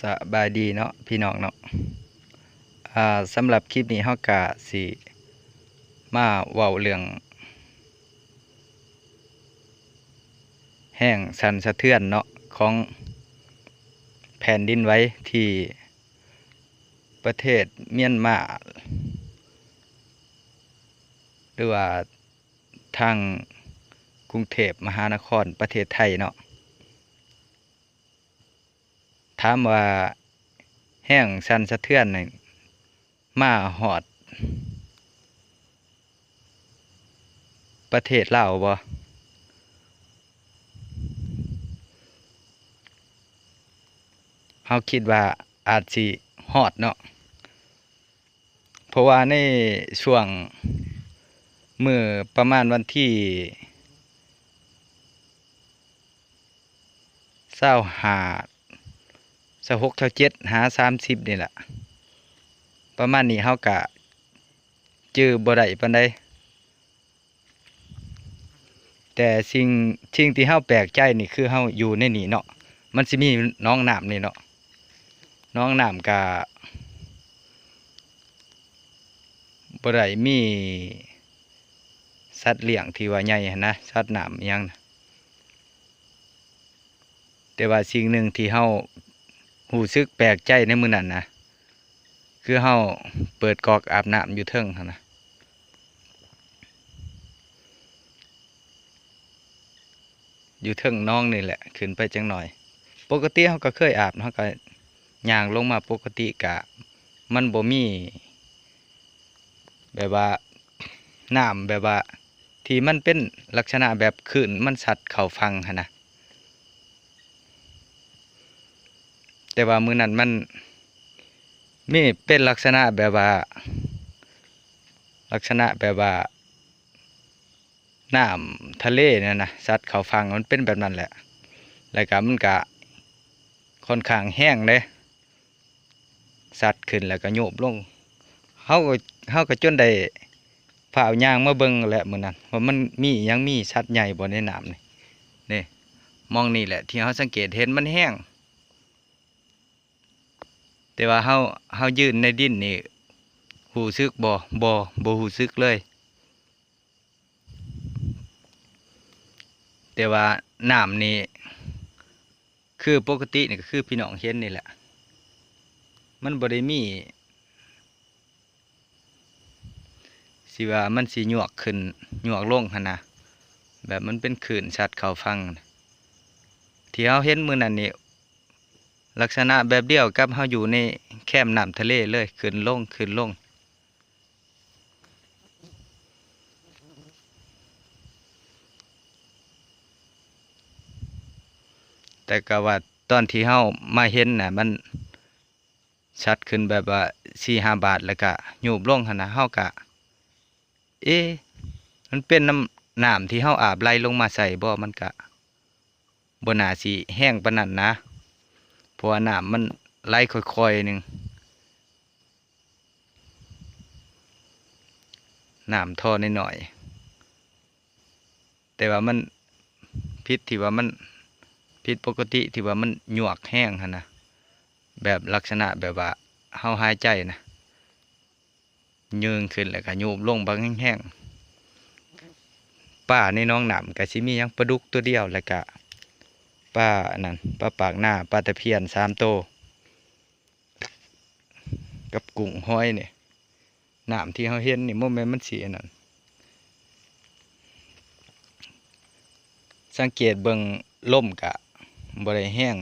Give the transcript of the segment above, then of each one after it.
ສະບາຍດີເນາະພີ່ນ້ອງເນາະ ອ່າ ສຳລັບຄລິບນີ້ເຮົາກະຊິມາເວົ້າເລື່ອງແຮງສັ່ນສະເທືອນເນາະ ຂອງແຜ່ນດິນໄຫວທີ່ປະເທດມຽນມາ ຫຼືວ່າທາງກຸງເທບມະຫານະຄອນປະເທດໄທເນາະ. ຖາມວ່າແຮງສັ່ນສະເທືອນນີ້ມາຮອດປະເທດລາວບໍ່? ເຮົາຄິດວ່າອາດຊິຮອດເນາະ. ເພາະວ່າໃນຊ່ວງມື້ປະມານວັນທີຊາວຫ້າ ຊາວຫົກ ຊາວເຈັດ ຫາ ສາມສິບ ນີ້ລະ ປະມານນີ້ ເຮົາກະຈື່ບໍ່ໄດ້ປານໃດ. ແຕ່ສິ່ງ ສິ່ງທີ່ເຮົາແປກໃຈນີ້ ຄືເຮົາຢູ່ໃນນີ້ເນາະ ມັນຊິມີໜອງນ້ຳນີ້ເນາະ ໜອງນ້ຳກະບໍ່ໄດ້ມີສັດລ້ຽງທີ່ວ່າໃຫຍ່ຫັ້ນນະ ສັດນ້ຳອີ່ຫຍັງນະ. ແຕ່ວ່າສິ່ງໜຶ່ງທີ່ເຮົາຮູ້ສຶກແປກໃຈໃນມື້ນັ້ນນະ ຄືເຮົາເປີດກອກອາບນ້ຳຢູ່ເທິງຫັ້ນນະ ຢູ່ເທິງໜອງນີ້ແຫຼະ ຂຶ້ນໄປຈັກໜ້ອຍ. ປົກກະຕິເຮົາກໍເຄີຍອາບ ເຮົາກໍຍ່າງລົງມາປົກກະຕິ ກະມັນບໍ່ມີແບບວ່າ ນ້ຳແບບວ່າ ທີ່ມັນເປັນລັກສະນະແບບຄື້ນມັນຊັດເຂົ້າຝັ່ງຫັ້ນນະ. ແຕ່ວ່າມື້ນັ້ນມັນມີເປັນລັກສະນະແບບວ່າ ລັກສະນະແບບວ່າ ນ້ຳທະເລນັ້ນນະ ຊັດເຂົ້າຝັ່ງ ມັນເປັນແບບນັ້ນແຫຼະ. ແລ້ວກະມັນກະຂ້ອນຂ້າງແຮງເດ້ ຊັດຂຶ້ນແລ້ວກໍໂຍບລົງ. ເຮົາກໍ ເຮົາກໍຈົນໄດ້ຟ້າວຍ່າງມາເບິ່ງແຫຼະມື້ນັ້ນ ວ່າມັນມີອີ່ຫຍັງ ມີສັດໃຫຍ່ບໍ່ໃນນ້ຳນີ້. ນີ້ ໝ່ອງນີ້ແຫຼະທີ່ເຮົາສັງເກດເຫັນມັນແຮງ. ແຕ່ວ່າເຮົາ ເຮົາຢືນໃນດິນນີ້ຮູ້ສຶກບໍ່? ບໍ່ ບໍ່ຮູ້ສຶກເລີຍ. ແຕ່ວ່ານ້ຳນີ້ ຄືປົກກະຕິນີ້ກໍຄືພີ່ນ້ອງເຫັນນີ້ແຫຼະ ມັນບໍ່ໄດ້ມີຊິວ່າມັນຊິຍວກຂຶ້ນຍວກລົງຫັ້ນນະ ແບບມັນເປັນຄື້ນຊັດເຂົ້າຝັ່ງ. ທີ່ເຮົາເຫັນມື້ນັ້ນນີ້ ລັກສະນະແບບດຽວກັບເຮົາຢູ່ໃນແຄມນ້ຳທະເລເລີຍ ຂຶ້ນລົງ ຂຶ້ນລົງ. ແຕ່ກໍວ່າຕອນທີ່ເຮົາມາເຫັນນະ ມັນຊັດຂຶ້ນແບບວ່າສີ່ຫ້າບາດ ແລ້ວກະໂຍບລົງຫັ້ນນະ ເຮົາກະ ເອ ມັນເປັນນ້ຳ ນ້ຳທີ່ເຮົາອາບໄຫຼລົງມາໃສ່ບໍ່? ມັນກະບໍ່ໜ້າຊິແຮງປານນັ້ນນະ ເພາະວ່ານ້ຳມັນໄຫຼຄ່ອຍໆໜຶ່ງ ນ້ຳທໍ່ນ້ອຍໆ. ແຕ່ວ່າມັນຜິດທີ່ວ່າມັນຜິດປົກກະຕິທີ່ວ່າມັນຍວກແຮງຫັ້ນນະ ແບບລັກສະນະແບບວ່າເຮົາຫາຍໃຈນະ ຍືງຂຶ້ນແລ້ວກະໂຍບລົງບັກແຮງໆ. ປາໃນໜອງນ້ຳກະຊິມີຫຍັງ ປາດຸກຕົວດຽວ ແລ້ວກະປາອັນນັ້ນ ປາປາກນາ ປາຕະພຽນສາມໂຕ ກັບກຸ້ງຫອຍນີ້. ນ້ຳທີ່ເຮົາເຫັນນີ້ບໍ່ແມ່ນມັນຊິອັນນັ້ນ ສັງເກດເບິ່ງລົມກະບໍ່ໄດ້ແຮງ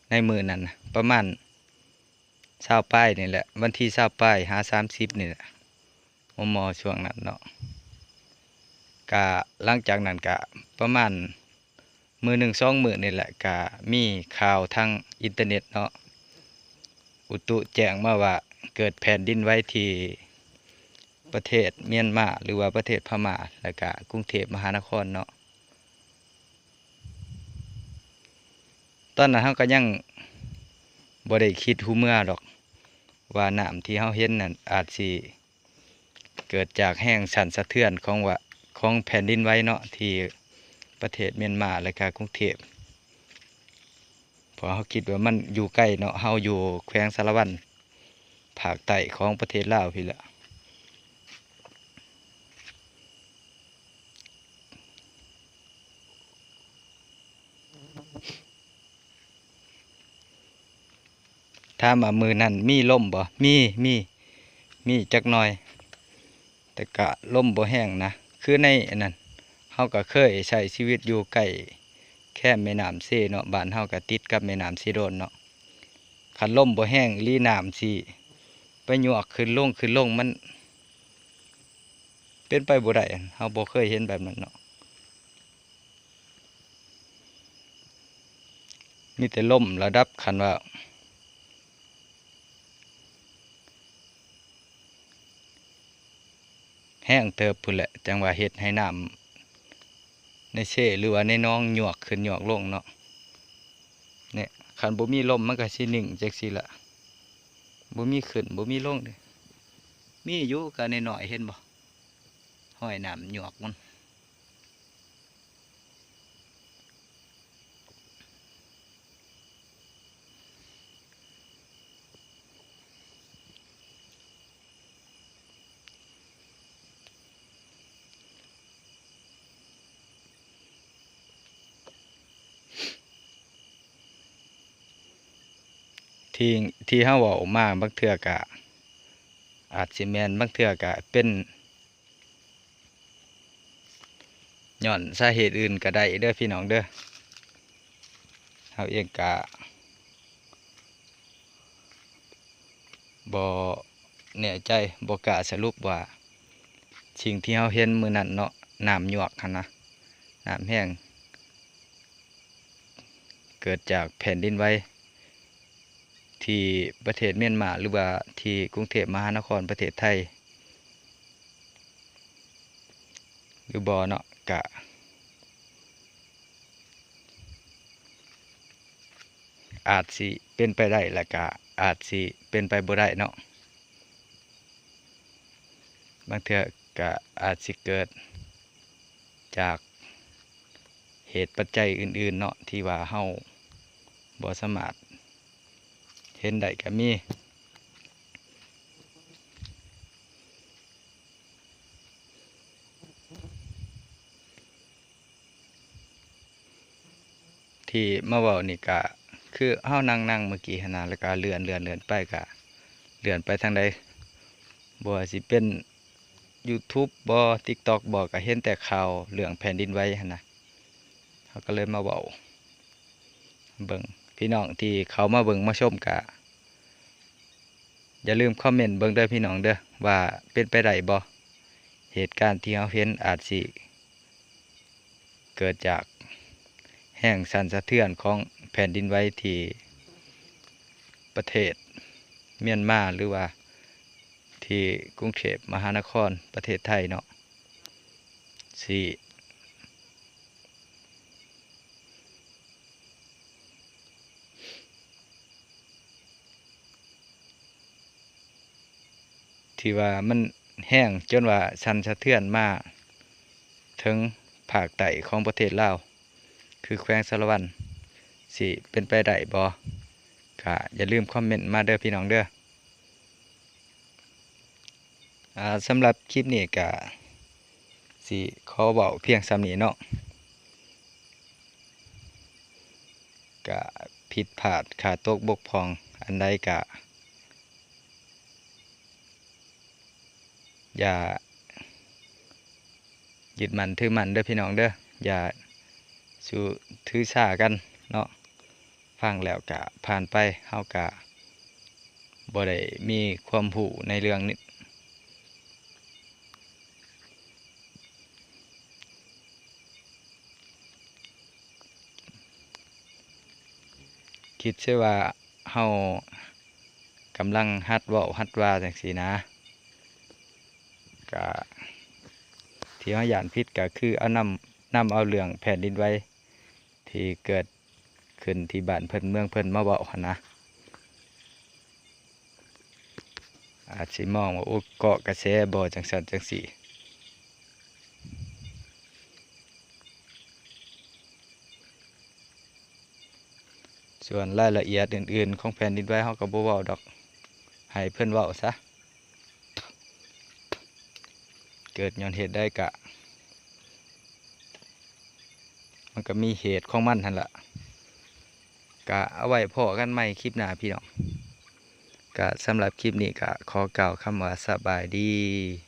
ໃນມື້ນັ້ນນະ ປະມານຊາວປາຍນີ້ແຫຼະ ວັນທີຊາວປາຍຫາສາມສິບນີ້ແຫຼະ ໝໍ່ໆ ຊ່ວງນັ້ນເນາະ. ກະຫຼັງຈາກນັ້ນກະປະມານ ມື້ໜຶ່ງສອງມື້ນີ້ແຫຼະ ກະມີຂ່າວທາງອິນເຕີເນັດເນາະ ອຸຕຸແຈ້ງມາວ່າເກີດແຜ່ນດິນໄຫວທີ່ປະເທດມຽນມາ ຫຼືວ່າປະເທດພະມ້າ ແລ້ວກະກຸງເທບມະຫານະຄອນເນາະ. ຕອນນັ້ນເຮົາກະຍັງບໍ່ໄດ້ຄິດຮູ້ເມືອດອກ ວ່ານ້ຳທີ່ເຮົາເຫັນນັ້ນອາດຊິ ເກີດຈາກແຮງສັ່ນສະເທືອນຂອງວ່າ ຂອງແຜ່ນດິນໄຫວເນາະ ທີ່ປະເທດມຽນມາ ແລະກະກຸງເທບ. ເພາະເຮົາຄິດວ່າມັນຢູ່ໄກເນາະ, ເຮົາຢູ່ແຂວງສາລະວັນ ພາກໃຕ້ຂອງປະເທດລາວພີ້ແຫຼະ. ຖາມວ່າມື້ນັ້ນມີລົມບໍ່? ມີ, ມີ, ມີຈັກໜ່ອຍ, ແຕ່ກະລົມບໍ່ແຮງນະ. ຄືໃນອັນນັ້ນ ເຮົາກະເຄີຍໃຊ້ຊີວິດຢູ່ໃກ້ແຄມແມ່ນ້ຳເຊເນາະ, ບ້ານເຮົາກະຕິດກັບແມ່ນ້ຳເຊໂດນເນາະ. ຄັນລົມບໍ່ແຮງອີ່ຫຼີ ນ້ຳຊິໄປຍວກຂຶ້ນລົງ ຂຶ້ນລົງ ມັນເປັນໄປບໍ່ໄດ້, ເຮົາບໍ່ເຄີຍເຫັນແບບນັ້ນເນາະ. ມີແຕ່ລົມລະດັບ ຄັນວ່າແຮງເຕີບພຸ້ນແຫຼະ ຈັ່ງວ່າເຮັດໃຫ້ນ້ຳໃນເຊ ຫຼືວ່າໃນໜອງຍວກຂຶ້ນຍວກລົງເນາະ. ນີ້ ຄັນບໍ່ມີລົມມັນກະຊິນິ່ງຈັ່ງຊີ້ລະ, ບໍ່ມີຂຶ້ນບໍ່ມີລົງເດ້. ມີຢູ່ກະນ້ອຍໆ ເຫັນບໍ່? ຮອຍນ້ຳຍວກມັນ. ທີ່ ທີ່ເຮົາເວົ້າມາບາງເທື່ອກະອາດຊິແມ່ນ, ບາງເທື່ອກະເປັນ ຍ້ອນສາເຫດອື່ນກະໄດ້ເດີພີ່ນ້ອງເດີ. ເຮົາເອງກະບໍ່ແນ່ໃຈ, ບໍ່ກ້າສະຫຼຸບວ່າສິ່ງທີ່ເຮົາເຫັນມື້ນັ້ນເນາະ, ນ້ຳຍວກຫັ້ນນະ, ນ້ຳແຮງ ເກີດຈາກແຜ່ນດິນໄຫວທີ່ປະເທດມຽນມາ ຫຼືວ່າທີ່ກຸງເທບມະຫານະຄອນປະເທດໄທ ຫຼືບໍ່ເນາະ, ກະອາດຊິເປັນໄປໄດ້ ແລະກະອາດຊິເປັນໄປບໍ່ໄດ້ເນາະ. ບາງເທື່ອກະອາດຊິເກີດຈາກເຫດປັດໄຈອື່ນໆເນາະ ທີ່ວ່າເຮົາບໍ່ສາມາດເຫັນໄດ້ກະມີ. ທີ່ມາເວົ້ານີ້ກະຄືເຮົານັ່ງໆເມື່ອກີ້ຫັ້ນນະ, ແລ້ວກະເລື່ອນໆໆໄປ ກະເລື່ອນໄປທາງໃດ, ບໍ່ວ່າຊິເປັນຢູທູບບໍ ຕິກຕັອກບໍ ກະເຫັນແຕ່ຂ່າວເລື່ອງແຜ່ນດິນໄຫວຫັ້ນນະ, ເຮົາກະເລີຍມາເວົ້າເບິ່ງ. ພີ່ນ້ອງທີ່ເຂົ້າມາເບິ່ງມາຊົມກະ ຢ່າລືມຄອມເມັນເບິ່ງເດີພີ່ນ້ອງເດີ ວ່າເປັນໄປໄດ້ບໍ່? ເຫດການທີ່ເຮົາເຫັນອາດຊິເກີດຈາກແຮງສັ່ນສະເທືອນຂອງແຜ່ນດິນໄຫວທີ່ປະເທດມຽນມາ ຫຼືວ່າທີ່ກຸງເທບມະຫານະຄອນປະເທດໄທເນາະ ທີ່ ທີ່ວ່າມັນແຮງຈົນວ່າສັ່ນສະເທືອນມາເຖິງພາກໃຕ້ຂອງປະເທດລາວ ຄືແຂວງສາລະວັນ ຊິເປັນໄປໄດ້ບໍ່? ກະຢ່າລືມຄອມເມັນມາເດີພີ່ນ້ອງເດີ. ອ່າ ສຳລັບຄລິບນີ້ກະຊິຂໍເວົ້າພຽງສ່ຳນີ້ເນາະ, ກະຜິດພາດຂາດຕົກບົກຜ່ອງອັນໃດກະຢ່າຍຶດໝັ້ນຖືໝັ້ນເດີພີ່ນ້ອງເດີ, ຢ່າສູ່ຖືຊາກັນເນາະ. ຟັງແລ້ວກະຜ່ານໄປ, ເຮົາກະບໍ່ໄດ້ມີຄວາມຮູ້ໃນເລື່ອງນີ້. ຄິດເສຍວ່າເຮົາກຳລັງຫັດເວົ້າຫັດວ່າຈັ່ງຊີ້ນະ, ກະທີ່ເຮົາຢ້ານຜິດກະຄືເອົານຳ ນຳເອົາເລື່ອງແຜ່ນດິນໄຫວ ທີ່ເກີດຂຶ້ນທີ່ບ້ານເພິ່ນເມືອງເພິ່ນມາເວົ້າຫັ້ນນະ, ອາດຊິມອງວ່າ ໂອ້ ເກາະກະແສບໍ ຈັ່ງຊັ້ນຈັ່ງຊີ້. ສ່ວນລາຍລະອຽດອື່ນໆຂອງແຜ່ນດິນໄຫວເຮົາກໍບໍ່ເວົ້າດອກ ໃຫ້ເພິ່ນເວົ້າຊະ. ເກີດຍ້ອນເຫດໃດກະ ມັນກໍມີເຫດຂອງມັນຫັ້ນລະ. ກະເອົາໄວ້ພໍ້ກັນໃໝ່ຄລິບໜ້າພີ່ນ້ອງ. ກະສຳລັບຄລິບນີ້ກະຂໍກ່າວຄຳວ່າສະບາຍດີ.